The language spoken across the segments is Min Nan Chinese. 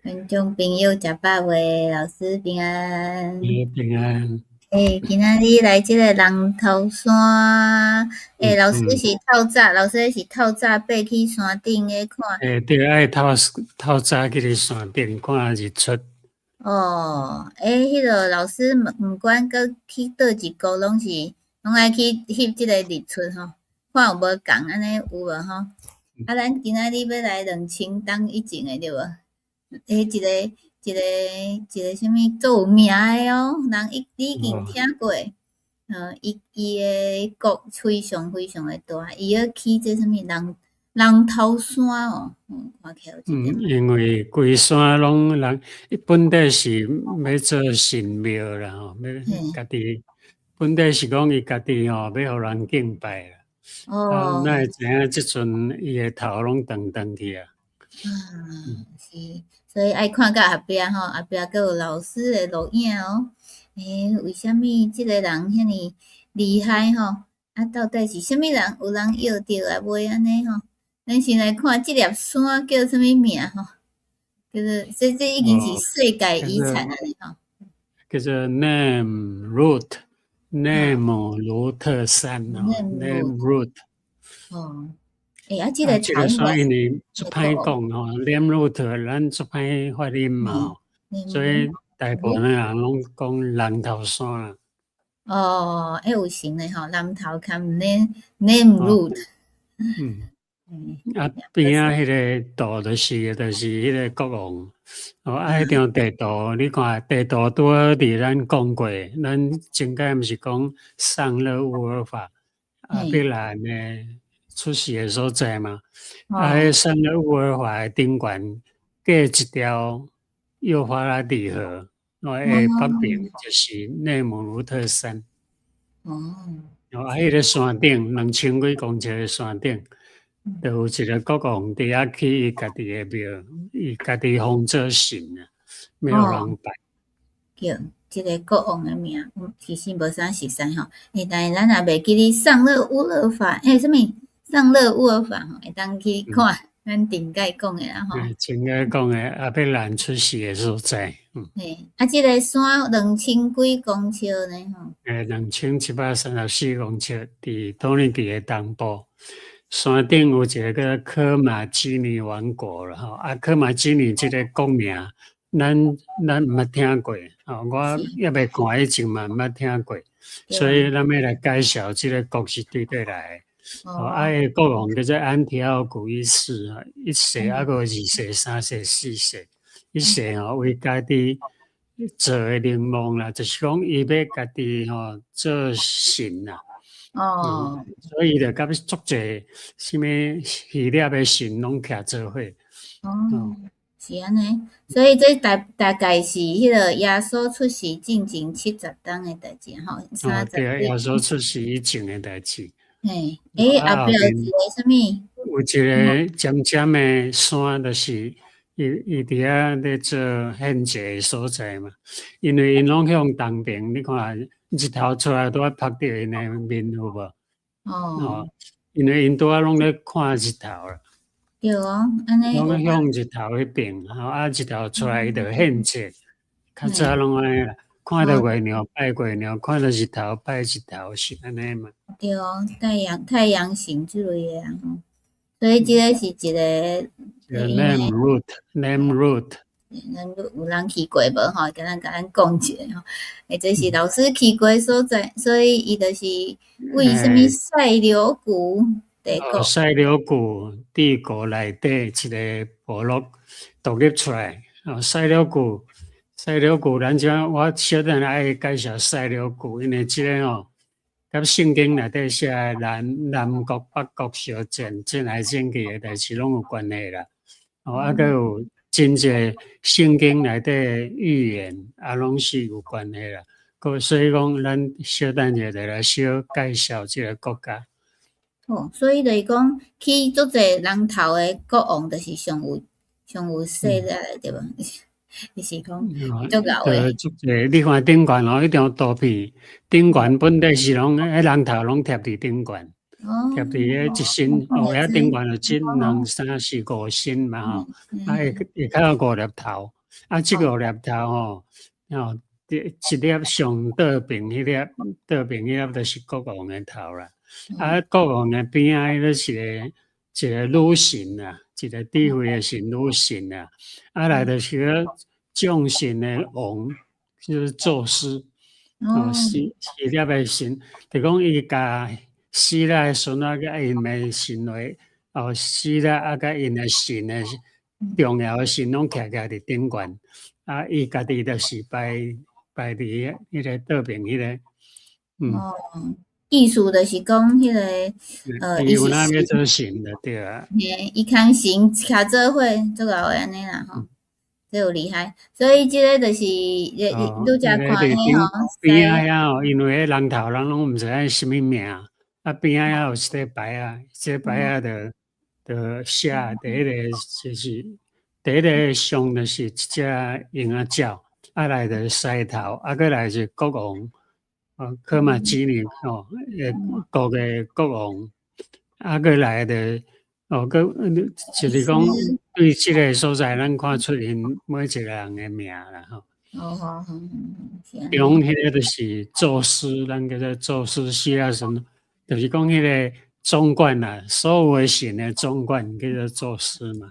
觀眾朋友食飽未？老師平安。平安。欸，今仔日來這个人頭山，欸，老師是透早，老師是透早爬去山頂咧看。欸，對，愛透透早去佇山頂看日出。哦，欸，彼个老師毋管閣去佗一國，攏是攏愛去翕這個日出吼，看有無仝按呢有無吼？啊，咱今仔日欲來2000冬以前的對無？彼一個一個一個啥物足有名的哦，人已已經聽過，伊伊的國非常非常的大，伊欲起這啥物人人頭山哦，看起來有一點。因為規山攏人，伊本底是欲做神廟啦吼，欲家己本底是講伊家己吼，欲予人敬拜啦。啊，哪會知影這陣伊的頭攏長長去啊？啊，是，所以愛看到後壁吼，後壁閣有老師的錄影哦。欸，為啥物這個人遐爾厲害吼？啊，到底是啥物人？有人藥著啊未按呢吼？咱先來看這粒山叫啥物名吼？叫做這這已經是世界遺產啊吼。叫做 Nemrut，內姆魯特山哦，Nemrut。哦。欸，啊，這個這個山因為足歹講吼，Nemrut 咱足歹發音嘛，所以大部分人攏講人頭山啦。哦，欸，有成的吼，南頭兼 Nemrut。啊，邊仔彼个圖就是彼个國王，哦，啊，彼張地圖，你看地圖拄好佇咱講過，咱前擺毋是講喪勒烏爾法亞伯蘭的出世的所在嘛？啊，彼喪勒烏爾法的頂懸隔一條幼發拉底河，哦，的北邊就是內姆魯特山。哦，啊，彼个山頂2000幾公尺的山頂，就有一个國王佇遐起伊家己的廟，伊家己封做神啊，欲予人拜。叫這个國王的名，其實無啥熟似吼。欸，但是咱也袂記得喪勒烏勒法，欸，啥物喪勒烏爾法吼，會當去看咱頂擺講的啦吼。前擺講的亞伯蘭出世的所在。嘿，啊，這个山2000幾公尺呢吼。欸，2734公尺，佇土耳其的東部。山頂有一个叫科馬基尼王國啦吼，啊，科馬基尼這个國名，咱咱毋捌聽過，吼，我猶未看以前嘛毋捌聽過，所以咱欲來介紹這个國是佗佗來的。哦，啊，彼个國王叫做安提奧古一世，一世啊，閣二世、三世、四世，一世吼為家己做的靈夢啦，就是講伊欲家己吼做神啦。所以就佮足濟啥物希臘的神攏徛做伙。哦，是按呢，所以這大大概是彼个耶穌出世進前70冬的代誌吼。哦，對，耶穌出世以前的代誌。嘿，欸，後壁有一个啥物？有一个尖尖的山，就是伊伊佇遐咧做獻祭的所在嘛。因為𪜶攏向東邊，你看日頭出來拄仔曝著𪜶的面有無？哦。因為𪜶拄仔攏咧看日頭啦。對哦，按呢。攏向日頭彼邊，吼啊，日頭出來伊就獻祭，較早攏按呢啦，看著月娘拜月娘，看著日頭拜日頭，是按呢嘛。對哦，太陽太陽神之類的啊吼，所以這个是一个。 Nemrut，Nemrut。咱有人去過無吼？共咱共咱講一下吼。欸，這是老師去過所在，所以伊就是為啥物塞琉古帝國？塞琉古帝國內底一个部落獨立出來。哦，塞琉古，塞琉古，咱這我小等下愛介紹塞琉古，因為這个吼，佮聖經內底寫的南南國北國相戰，戰來戰去的代誌攏有關係啦。哦，啊，閣有真濟聖經內底預言，啊，攏是有關係啦。閣所以講，咱小等下就來小介紹這个國家。哦，所以就是講，起足濟人頭的國王，就是上有上有勢力的，對無？就是講足𠢕的。足濟，你看頂懸哦，彼張圖片，頂懸本底是攏彼人頭攏貼佇頂懸。疊佇彼一身，哦，遐頂懸就一、兩、三、四、五身嘛吼，啊，下跤有五粒頭，啊，這五粒頭吼，哦，一粒上倒爿彼粒，倒爿彼粒就是國王的頭啦，啊，國王的邊仔彼個是一個女神啊，一個智慧的神女神啊，啊來就是個眾神的王，就是宙斯，哦，四粒的神，就講伊共希臘的神仔佮𪜶的神話，哦，希臘啊佮𪜶的神的重要的神攏徛起來佇頂懸，啊，伊家己就是擺擺佇彼個倒爿彼個，嗯。哦，意思就是講彼個，伊有哪欲做神就對啊。嘿，伊牽神徛做伙足𠢕的按呢啦吼，這有厲害。所以這個就是，你拄才看彼吼，邊仔遐吼，因為彼人頭人攏毋知影啥物名，啊邊仔遐有一個牌仔，這個牌仔就寫第一個就是第一個像就是一隻鷹仔鳥，啊來就是獅頭，啊閣來是國王，哦，科馬基尼吼，國的國王，啊閣來就哦，閣就是講對這個所在，咱看出𪜶每一個人的名啦吼。哦好，中彼個就是宙斯，咱叫做宙斯希臘神，就是講彼個總管啦，所有的神的總管叫做宙斯嘛。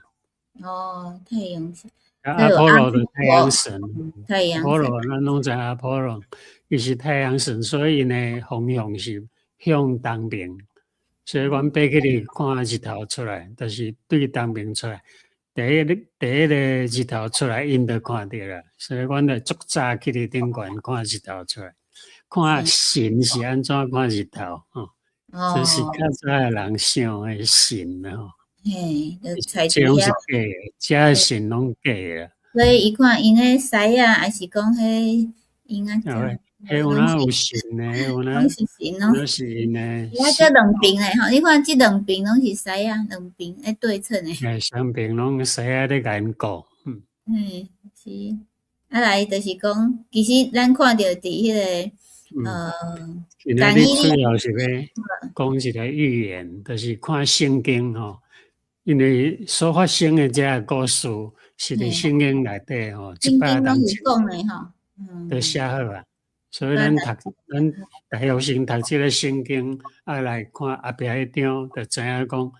哦，太陽神。啊，阿波羅就太陽神，太陽。阿波羅咱攏知阿波羅，伊是太陽神，所以呢方向是向東邊。所以阮爬起去看日頭出來，就是對東邊出來。第一個日頭出來，𪜶就看著啦。所以阮就足早去佇頂懸看日頭出來，看神是按怎看日頭吼。這是較早的人想的神吼。嘿，這攏是假的，這神攏假的。所以伊看𪜶彼獅仔，還是講彼鷹仔？彼有哪有神的？有哪攏是神哦，攏是𪜶的。遐這兩爿的吼，你看這兩爿攏是獅仔，兩爿咧對稱的。嘿，雙爿攏獅仔咧共𪜶顧，嗯。嘿，是。啊來就是講，其實咱看著佇彼個，今仔日主要是欲講一個預言，就是看聖經吼，因為所發生的這個故事是佇聖經內底吼，一百當講的吼，都寫好啊。所以咱讀咱大學生讀這個聖經，啊來看後壁彼張，就知影講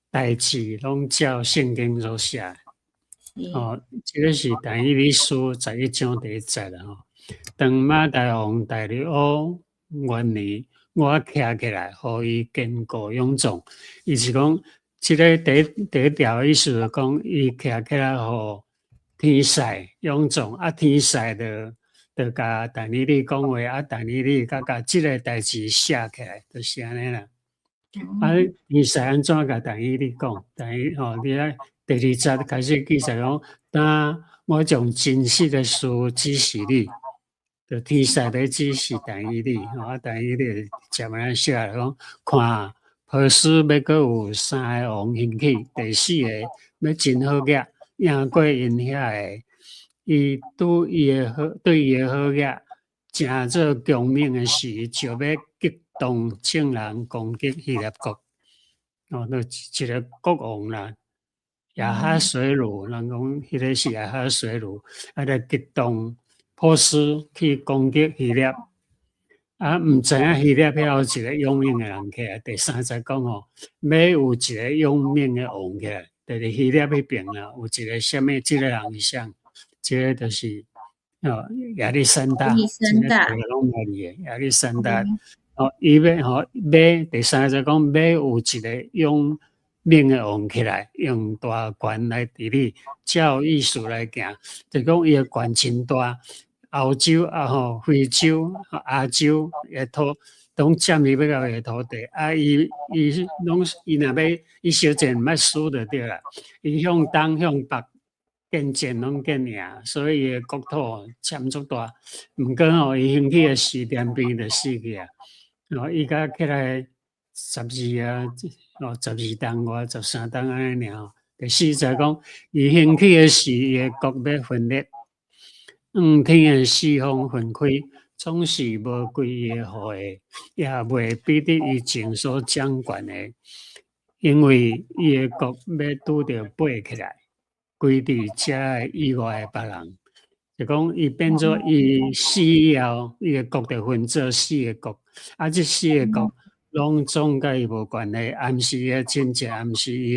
代誌攏照聖經所寫。哦，這個是但以理書11章第一節啦吼。當瑪代王大利烏元年，我徛起來，予伊堅固勇壯。伊是講，這個第一條意思就講，伊徛起來予天使勇壯，啊天使就共但以理講話，啊但以理閣共這個代誌寫起來，就是按呢啦。啊，天使按怎共但以理講？但以吼，你睇第二節開始記載講，當我將真實的事指示你，就天使咧指示但以理，吼啊但以理接按呢寫來講，看波斯欲閣有三个王興起，第四个欲真好額，贏過𪜶遐个。伊對伊的好額，誠做強猛的時，就欲激動眾人攻擊希臘國。哦，就一個國王啦，亞哈隨魯，人講彼個是亞哈隨魯，啊來激動波斯去攻擊希臘。啊，毋知影希臘遐有一個勇猛的人起來。第三節講吼，欲有一個勇猛的王起來，就是希臘彼爿啦，有一個啥物？這個人是啥？這個就是哦，亞歷山大，這個攏無字的亞歷山大。哦，伊欲吼欲第三節講欲有一個勇猛的王起來，用大權來治理，照意思來行，就講伊的權真大。歐洲啊吼，非洲、亞洲的土，攏佔伊欲到伊的土地。啊，伊伊攏伊若欲伊相戰毋捌輸就對啦。伊向東向北見戰攏見贏，所以伊的國土佔足大。毋過吼，伊興起的時點邊就死去啊。哦，伊才起來12啊，哦，12冬外13冬按呢爾。第四節講，伊興起的時，伊的國欲分裂。向天的四方分開，總是無歸伊的後裔，也袂比得以前所掌權的，因為伊的國欲拄著爬起來，歸佇遮以外的別人。就講伊變做伊死以後，伊的國就分做四個國，啊，這四個國攏總佮伊無關係，毋是伊的親戚，毋是伊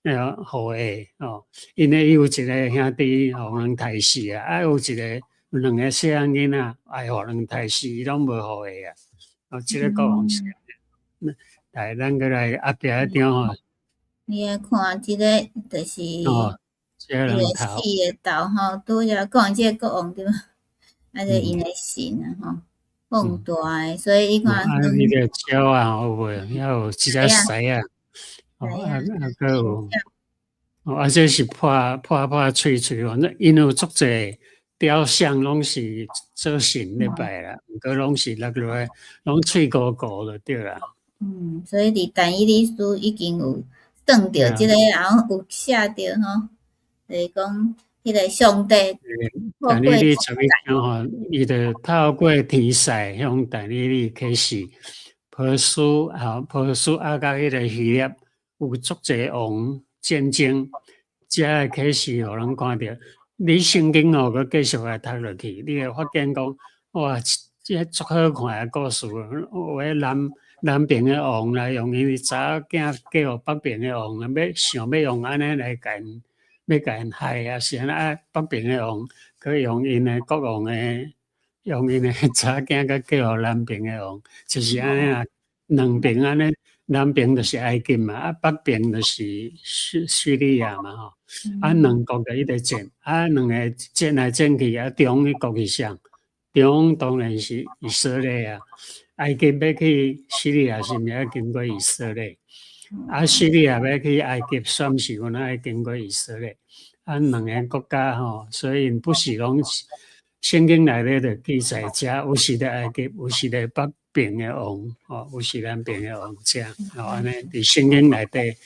的後裔哦。因為伊有一个兄弟予人刣死啊，啊有一個有兩個細漢囡仔，也予人刣死，伊攏無後裔啊。哦，這个國王是按呢。來，咱閣來後壁彼張吼。你愛看這个，就是哦，這這個兩頭四个頭吼，拄才講這個國王對無？啊，這𪜶的神啊吼，放大的，所以伊看。啊，伊個鳥仔有無？遐有一隻獅仔，哦，啊啊，閣有，哦，啊，這是破破破碎碎，反正𪜶有足濟雕像，攏是做神咧拜啦，毋過攏是落落來，攏碎糊糊就對啦。嗯，所以佇但以理書已經有算著這個，然後有寫著吼，就是講彼個上帝。但以理11章吼，伊就透過天使向但以理啟示，波斯啊，波斯啊，佮彼个希臘有足濟王戰爭，這個啟示予人看著。你聖經哦，閣繼續來讀落去，你會發現講，哇，這足好看的故事。有的南邊的王來用𪜶查某囝嫁予北邊的王，欲想欲用按呢來共𪜶，欲共𪜶害啊，是按呢啊？北邊的王閣用𪜶的國王的，用𪜶的查某囝閣嫁予南邊的王，就是按呢啊。兩邊按呢，南邊就是埃及嘛，啊北邊就是敘利亞嘛吼。啊，兩國就一直戰，啊兩个戰來戰去，啊中央國是啥？中央當然是以色列啊。埃及欲去敘利亞，是毋是愛經過以色列？啊，敘利亞欲去埃及，算是有愛經過以色列。啊，兩个國家吼，所以不是講聖經內底就記載遮有時佇埃及，有時佇北邊的王，吼，有時南邊的王遮，吼，按呢佇聖經內底，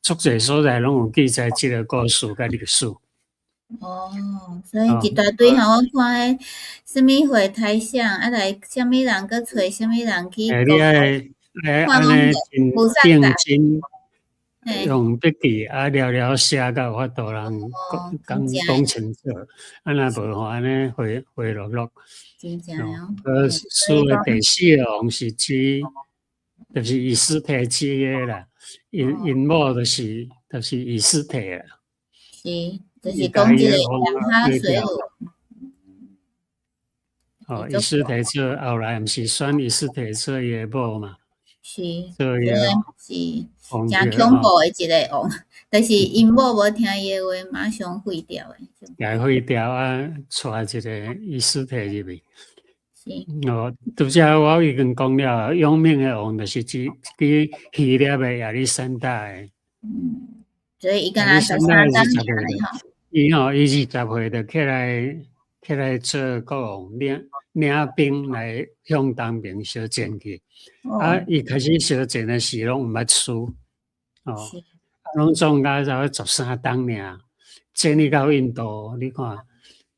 足濟所在攏有記載這个故事佮歷史。哦，所以一大堆吼，我看彼啥物會台相，啊來啥物人閣揣啥物人去。欸，你愛愛按呢真認真用筆記啊，了了寫才有法度人講講清楚。啊，若無吼，按呢會會落落。真正哦。所謂第四个王是指，就是以斯帖指的啦。𪜶某就是以斯帖啦。是。就是講這個亞哈隨魯。哦，以斯帖做後來毋是選以斯帖做伊的某嘛？是，所以是誠恐怖的一个王，但是𪜶某無聽伊的話，馬上廢掉的。共廢掉啊，帶一个以斯帖入去。是。哦，拄才我已經講了，勇猛的王就是指指希臘的亞歷山大的。嗯，所以伊敢若13冬爾吼。伊吼，伊20歲就起來做國王，領兵來向東邊相戰去。啊，伊開始相戰的時攏毋捌輸，哦，攏總甲差不多十三冬爾，戰去到印度，你看，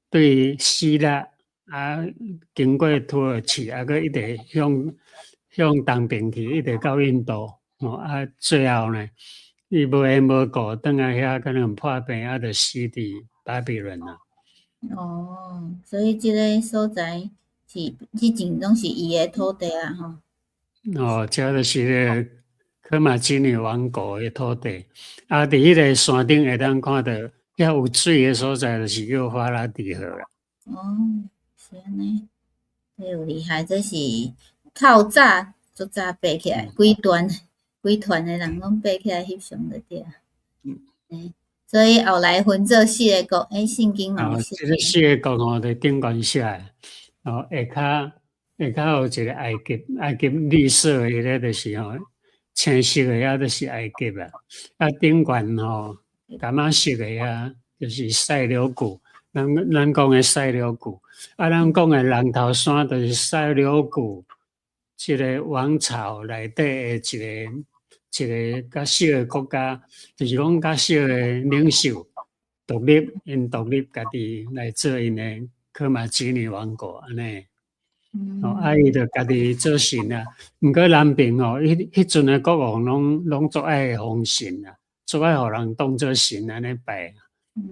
對希臘啊，經過土耳其啊，閣一直向東邊去，一直到印度，哦啊，最後呢，伊無緣無故轉來遐，可能破病啊，就死佇巴比倫啦。哦，所以這个所在是以前攏是伊的土地啊，吼。哦，這就是个科馬基尼王國的土地。啊，佇彼个山頂會當看著遐有水的所在，就是幼發拉底河啦。哦，是按呢，這有厲害，這是透早足早爬起來，幾團幾團的人攏爬起來翕相就對啊。所以後來分做四个國，欸，聖經嘛有寫。這个四个國吼，佇頂懸寫的，哦，下跤有一个埃及，埃及綠色的彼个就是吼，青色的遐就是埃及啊。啊，頂懸吼，淡仔色的遐就是塞琉古，咱講的塞琉古。啊，咱講的人頭山就是塞琉古這个王朝內底的一個較小的國家，就是講較小的領袖獨立，𪜶獨立家己來做𪜶的科馬基尼王國按呢。哦，啊，伊就家己做神啊。毋過南邊吼，彼陣的國王攏足愛封神啊，足愛予人當做神按呢拜。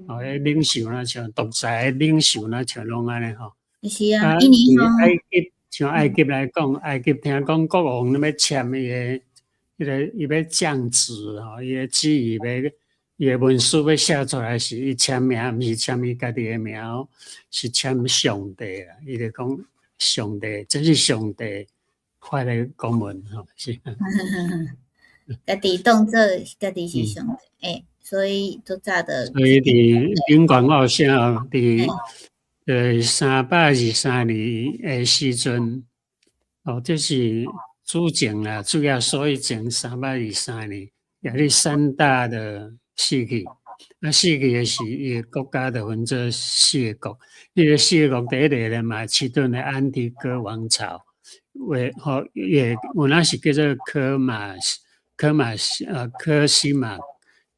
哦，彼領袖若像獨裁的領袖若像攏按呢吼。是啊，因為吼，埃及像埃及來講，埃及聽講國王欲簽伊的，彼個伊欲降旨吼，伊的旨意欲伊的文書欲寫出來時，伊簽名毋是簽伊家己的名，是簽上帝啊。伊就講上帝，這是上帝發的公文吼，是。家己當做家己是上帝，欸，所以足早就。所以佇頂懸我有寫吼，佇323年的時陣，哦，這是主前啦，主要所以前323年，亞歷山大的死去，啊，死去的時，伊的國家就分做四個國，彼個四個國第一個咧馬其頓的安提哥王朝，為吼，也有那是叫做科馬科馬斯科西馬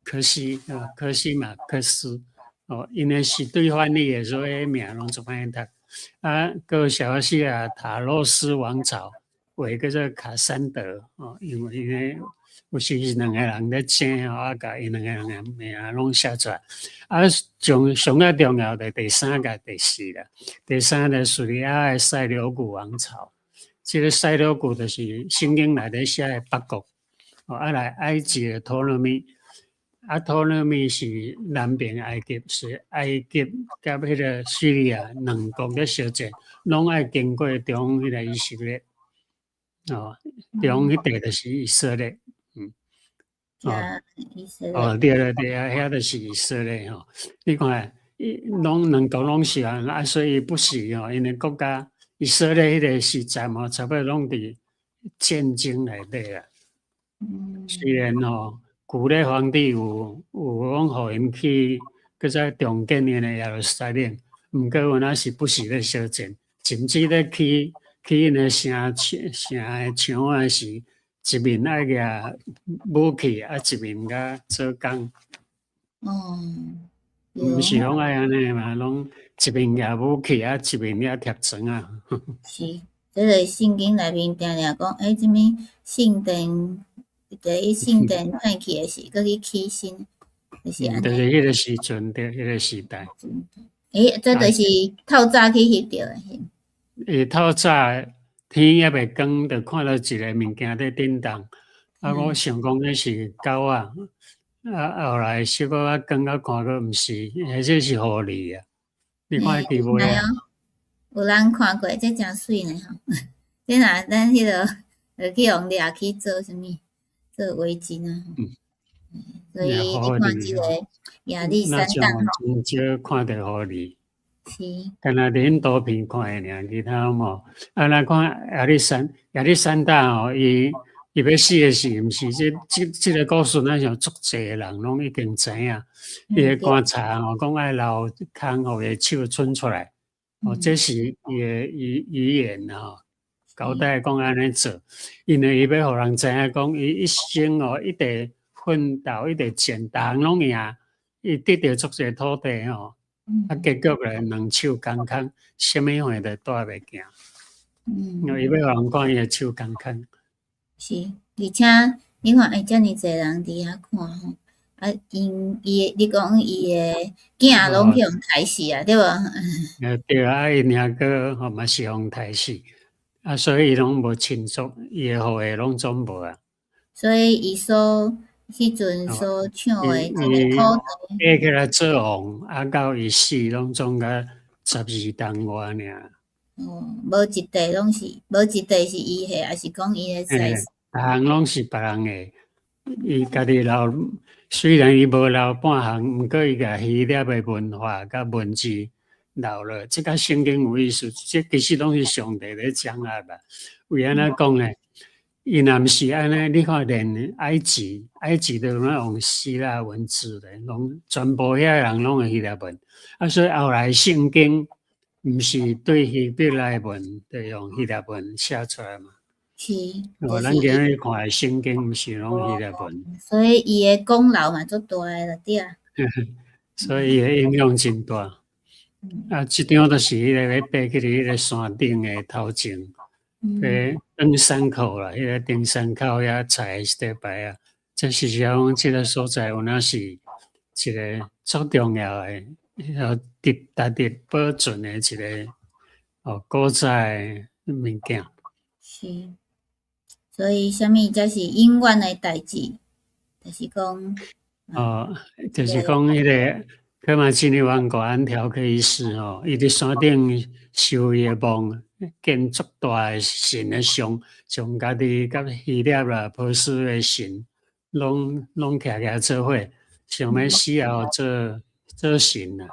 科西啊科西馬克斯。哦，因為是對翻譯的，所以名攏足歹讀。啊，閣有小亞細亞塔洛斯王朝，話叫做卡山德哦，因為有時是兩個人咧爭吼，啊，共𪜶兩個人的名攏寫出來。啊，上上較重要的第三佮第四啦。第三個敘利亞的塞琉古王朝，這個塞琉古就是聖經內底寫的北國。哦，啊來埃及的托勒密。啊，托勒密是南邊埃及，是埃及佮彼個敘利亞兩國咧相戰，攏愛經過中彼個以色列。哦，中彼塊就是以色列，嗯，哦，哦，對對對啊，遐就是以色列吼。你看，伊攏兩國攏是按呢，啊，所以不是吼，𪜶的國家以色列彼個時代吼，差不多攏佇戰爭內底啊。雖然吼，古列皇帝有講予𪜶去，閣再重建𪜶的耶路撒冷，毋過有哪是不時咧相戰，甚至咧起𪜶的城城的牆仔時，一面愛舉武器，啊一面共做工。毋是攏愛按呢嘛，攏一面舉武器，啊一面遐貼磚仔。是，這个聖經內面定定講，欸，啥物聖殿，佇聖殿歹去的時，閣去起新，就是按呢。就是彼個時陣，對，彼個時代。欸，這就是透早去翕著的。伊透早天猶未光，就看到一個物件佇振動，啊，我想講彼是狗仔，啊，後來小可較光較看閣毋是，彼這是狐狸啊，你看會記無？有人看過，這誠媠呢吼。這若咱彼个就去予掠去做啥物？做圍巾啊。所以你看這個亞歷山大吼，真少看著狐狸。是。敢若佇𪜶圖片看的爾，其他攏無。啊，咱看亞歷山大吼，伊欲死的時，毋是這個故事，咱想足濟人攏已經知影。伊的棺材吼，講愛留空，予伊手伸出來。哦，這是伊的遺言吼，交代講按呢做，因為伊欲予人知影講，伊一生哦，一直奮鬥，一直戰，逐項攏贏，伊得著足濟土地吼，啊，結局咧兩手空空，啥物貨都帶袂行。因為伊欲予人看伊的手空空。是，而且你看，欸，遮爾濟人佇遐看吼，啊，𪜶伊你講伊的囝攏去予刣死啊，對無？對啊，伊爾閣吼嘛是予刣死，啊，所以伊攏無親屬，伊的後裔攏總無啊。所以伊所彼陣所搶的這个土地，爬起來做王，啊，到伊死攏總才12冬外爾。哦，無一塊攏是，無一塊是伊的，抑是講伊的財產？逐項攏是別人的，伊家己留，雖然伊無留半項，毋過伊共希臘的文化佮文字留落，這佮聖經有意思，這其實攏是上帝咧掌握啦。為按怎講呢？伊若毋是按呢，你看連埃及，埃及都攏用希臘文字咧，攏全部遐人攏用希臘文，啊，所以後來聖經毋是對希伯來文，就用希臘文寫出來嘛。是，哦，咱今日看的聖經毋是攏希臘文。所以伊的功勞嘛足大的就對啊。所以伊的影響真大。啊，這張就是彼个欲爬去彼个山頂的頭前，爬登山口啦，彼个登山口遐採石牌啊，這是講這个所在有影是一个足重要的，彼個值得保存的一个哦古早的物件。是，所以啥物才是永遠的代誌？就是講，哦，就是講彼个科馬基尼王國安條克一世吼，伊佇山頂修伊的墓，建足大的神的像，將家己佮希臘啦、波斯的神攏攏徛起來做伙，想欲死後做做神啊！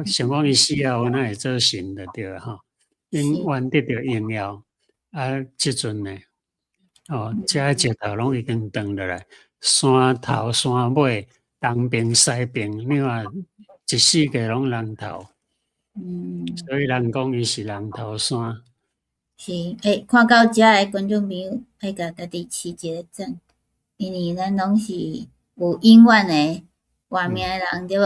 想講伊死後哪會做神就對了吼，永遠得著榮耀。啊，這陣呢，哦，這石頭攏已經斷落來，山頭山尾。東邊西邊，你看一四界攏人頭，所以人講伊是人頭山。是，欸，看到遮的觀眾朋友，愛共家己揤一个讚，因為咱攏是有永遠的活命的人，對無？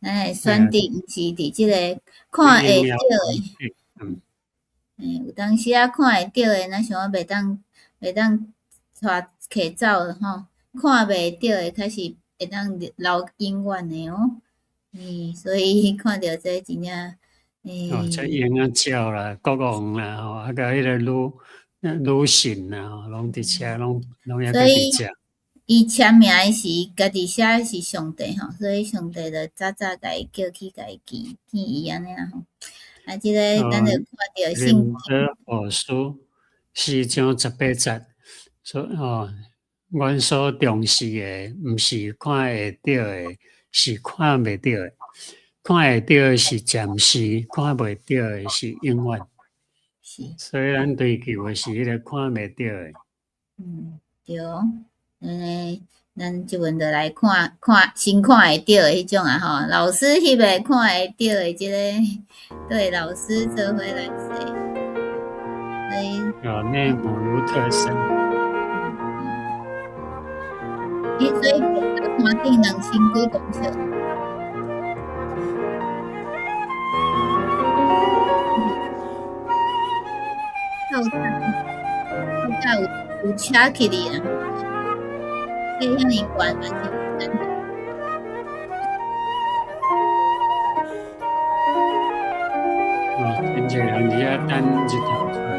咱的選擇毋是佇這个看會著的。欸，有當時仔看會著的，咱想講袂當帶揢走吼，看袂著的，較是會當留永遠的哦，欸，所以看著這真正，欸。哦，這鷹仔鳥啦，國王啦，吼，啊，佮彼個女女神啦，吼，攏佇遮，攏攏猶閣佇遮。伊簽名的時，家己寫的是上帝吼，所以上帝就早早共伊叫去，共伊見見伊按呢啦吼。啊，這个咱就看著聖經。林書4章18節，說哦。阮所重視的，毋是看會著的，是看袂著的。看會著的是暫時，看袂著的是永遠。所以咱追求的是彼个看袂著的。嗯，對。嗯，咱這陣就來看看先看會著的彼種啊吼。老師翕的看會著的這個，對，老師做伙來說。所以。哦，內姆魯特山。欸，所以山頂2000幾公尺。透早透早有有車去哩啊，爬遐爾懸嘛是毋簡單。哦，真濟人佇遐等日頭出來。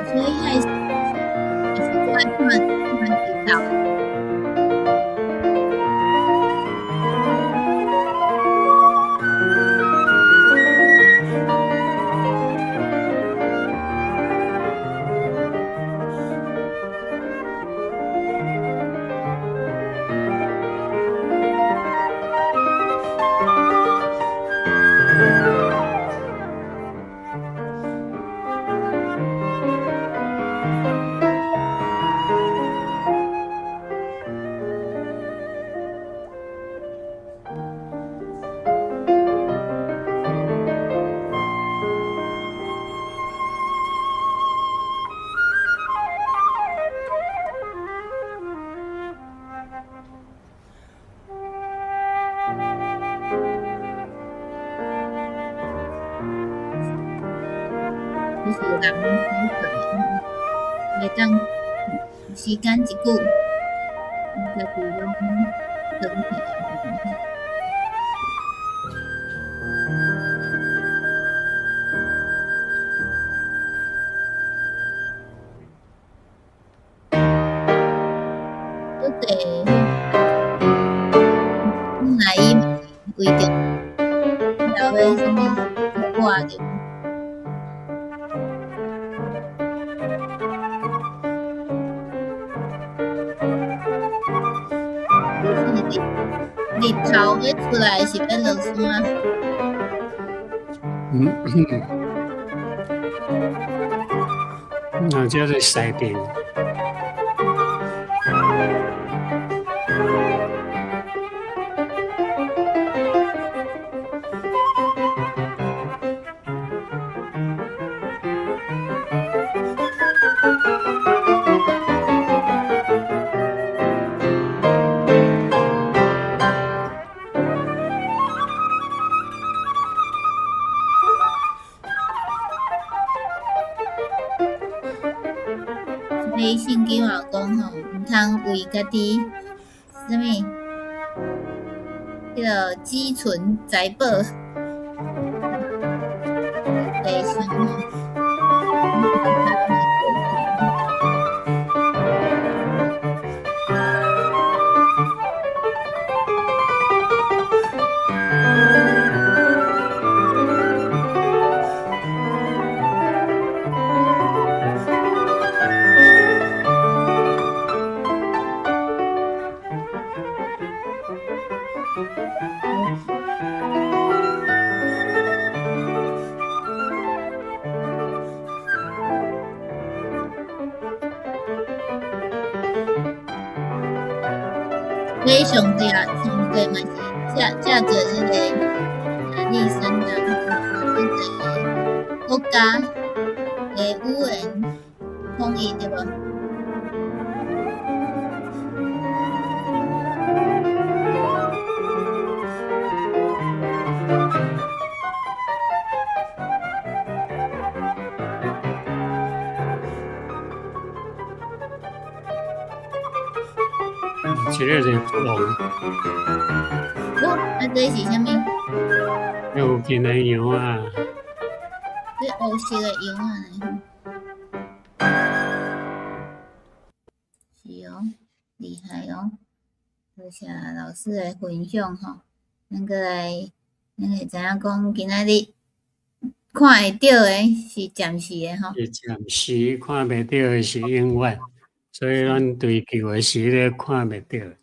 所以遐是愛看看日頭。就是人袂當時間一久，家己攏轉去啊。拄則本來伊為著後尾啥物掛著。日頭欲出來是欲落山？嗯，那這是西邊。講吼，毋通為家己啥物，彼个積存財寶。地上吼。所以上帝啊，上帝嘛是藉著彼个亞歷山大，這个國家的語言統一對無？這个是國王。哦，啊，這是啥物？有見的羊啊。這烏色的羊仔呢？是哦，厲害哦！多謝老師的分享吼，咱閣來，咱會知影講今仔日看會著的是暫時的吼。是暫時看袂著的是永遠，所以咱追求的是彼個看袂著的。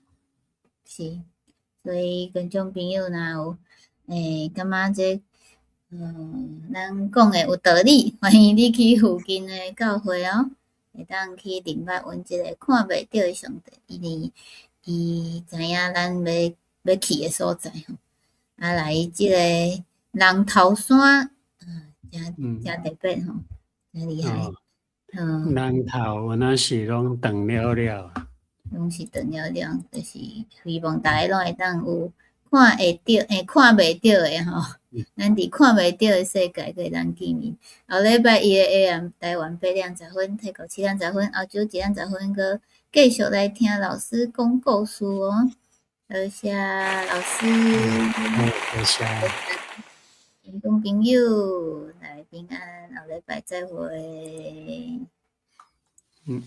是，所以觀眾朋友若有感覺這咱講的有道理，歡迎你去附近的教會哦，會當去認捌阮這个看袂著的上帝，伊佇伊知影咱欲去的所在吼。啊，來這个人頭山，誠誠特別吼，誠厲害。人頭有哪是攏長了了？攏是長了了，就是希望逐家攏會當有看會著，看袂著的吼。咱佇看袂著的世界，閣會當見面。後禮拜一的 AM 台灣8點10分，泰國7點10分，澳洲1點10分，閣繼續來聽老師講故事哦。多謝老師。多謝。聽眾朋友，來平安，後禮拜再會。嗯。